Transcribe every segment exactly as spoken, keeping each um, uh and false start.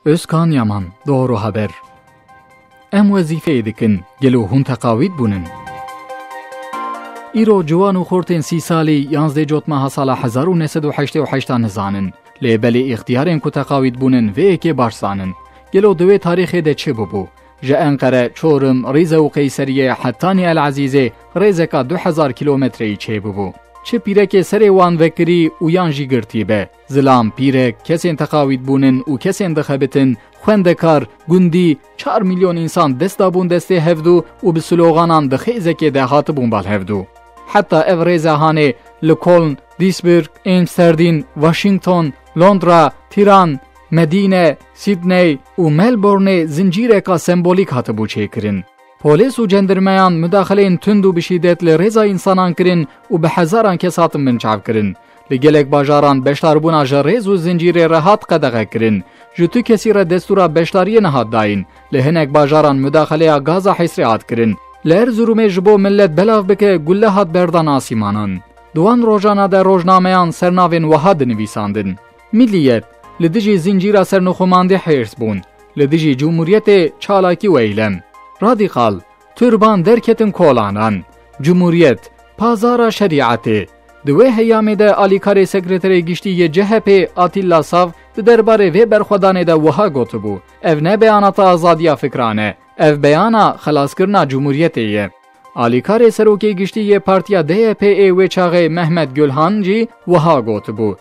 Özkan Yaman, Doğru Haber. Em wezîfeyê dikin, gelo hûn teqawît bûnin? Îro ciwan û xortên sî salî, yanzdeh Cotmeha sala hezar û neh sed û heştê û heşt a nizanin. Lê belê îxtiyarên ku teqawît bûnin vê yekê baş zanin. Gelo di wê tarîxê de çi bûbû? Ji Enqere, Çorim, Rîze û Qeyseriyê hetanî El Ezîzê rêzeka du hezar kîlometreyî çêbûbû. Çi pîrekê serê wan vekirî û yan jî girtî be, zilam, pîrek, kesên teqawît bûnin û kesên dixebitin, xwendekar, gundî, çar milyon însan dest dabûn destê hevdû û bi sloganan di xêzekê de hatibûn bal hevdû. Heta ev rêze hanê li Köln, Duisburg, Amsterdam, Washington, Londra, Tîran, Medîne, Sydney û Melbourneê zincîreka sembolîk hatibû çêkirin. Polîs û cendirmeyan mudaxileyên tund û bi şîdet li rêza însanan kirin û bi hezaran kes hatin binçavkirin. Li gelek bajaran beşdarbûna ji rêz û zincîrê re hat qedexekirin. Ji tu kesî re destûra beşdariyê nehat dayîn. Li hinek bajaran mudaxeleya gaza hesrê hat kirin. Li Erzurumê ji bo milet belav bike, gulle hat berdan asîmanan. Di wan rojana de rojnameyan ser navên wiha dinivîsandin: Milliyet, li dijî zincîra sernixumandî hêrs bûn. Li dijî cumhuriyetê çalakî û eylem. Radîkal, turban derketin kolanan. Cumhuriyet, pazara şerîetê. Di wê heyamê de alîkarê sekreterê giştî yê C H P Atilla Sav di derbarê vê berxwedanê de wiha gotibû: Ev ne beyanata azadiya fikran e, ev beyana xelaskirina cumhuriyetê ye. Alîkarê serokê giştî yê partiya D Y P'ê wê çaxê Mehmet Gülhan jî wiha gotibû: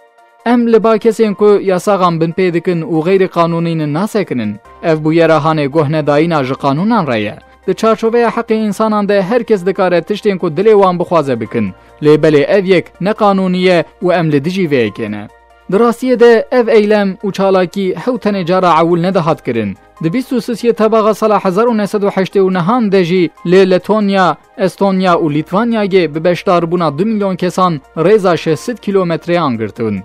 Em li ba kesên ku yasaxan binpê dikin û xeyrî qanûnî nin nasekinin. Ev bûyera hanê guhnedayîna ji qanûnan re ye. Di çarçoveya heqê însanan de her kes dikare tiştên ku dilê wan bixwaze bikin. Lê belê ev yek ne qanûnî ye û em li dijî vê yekê ne. Di rastiyê de ev eylem û çalakî hew tenê cara ewil nedihat kirin. Di bîst û sisê tebaxa sala hezar û neh sed û heştê û nehan de jî li Letonya, Estonya û Lîtwanyayê bi beşdarbûna du milyon kesan rêza şeş sed kîlometreyan girtin.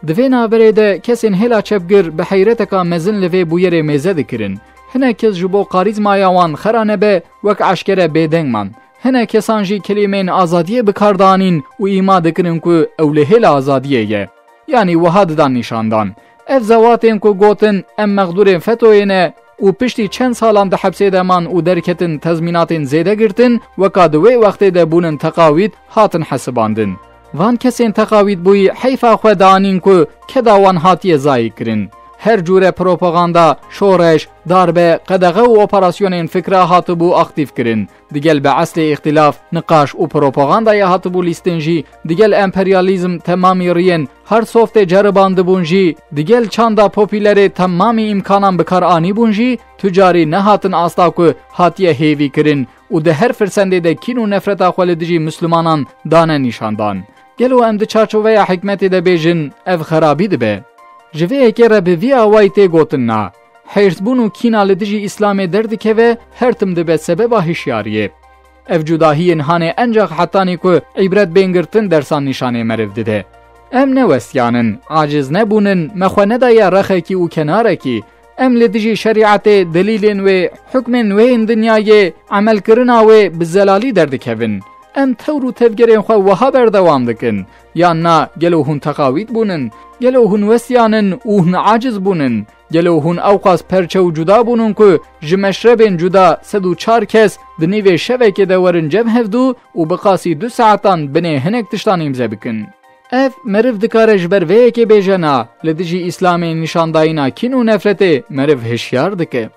Di vê navberê de kesên hêla çepgir bi heyreteka mezin li vê bûyerê mêze dikirin. Hinek kes ji bo karîzmaya wan xera nebe, wek eşkere bêdeng man. Hinek kesan jî kelîmeyên azadiyê bi kar danîn û îma dikirin ku ew li hêla azadiyê ye. Yanî wiha didan nîşandan: Ev zewatên ku gotin, em mexdûrên FETO'yê ne û piştî çend salan di hepsê de man û derketin tezmînatên zêde girtin, weka di wê wextê de bûnin teqawît, hatin hesibandin. Van kesên teqawît bûyî heyfa xwe danîn ku keda wan hatiye zayî kirin. Her cûre propaganda, şoreş, darbe, qedexe û operasyonên fikra hatibû aktîf kirin. Digel bi eslê îxtilaf, niqaş û propagandayê hatibû lîstin jî, digel emperyalîzm temamî riyên hard softê ceribandibûn jî, digel çanda popûlerê temamî îmkanan bi kar anîbûn jî, tu carî nehatin asta ku hatiye hêvî kirin û di her firsendê de kîn û nefreta xwe li dijî Mislimanan dane nîşandan. Gelo em di çarçoveya hikmetê de bêjin, ev xerabî dibe? Ji vê yekê re bi vî awayî tê gotin na: Hêrsbûn û kîna li dijî Îslamê derdikeve, her tim dibe sebeba hişyariyê. Ev cudahiyên hanê encax hetanî ku îbret bên girtin dersan nîşanê meriv dide. Em ne westiyan in, aciz nebûnin, me xwe nedaye rexekî û kenarekî. Em li dijî şerîetê, delîlên wê, hukmên wê yên dinyayê, emelkirina wê bi zelalî derdikevin. Em tewr û tevgerên xwe wiha berdewam dikin: Yan na, gelo hûn teqawît bûnin? Gelo hûn westiyan in û hûn aciz bûnin? Gelo hûn ewqas perçe û cuda bûnin ku ji meşrebên cuda sed û çar kes di nîvê şevekê de werin cem hevdû û bi qasî du saetan binê hinek tiştan îmze bikin? Ev meriv dikare ji ber vê yekê bêje na, li dijî Îslamê nîşandayîna kîn û nefretê meriv hişyar dike.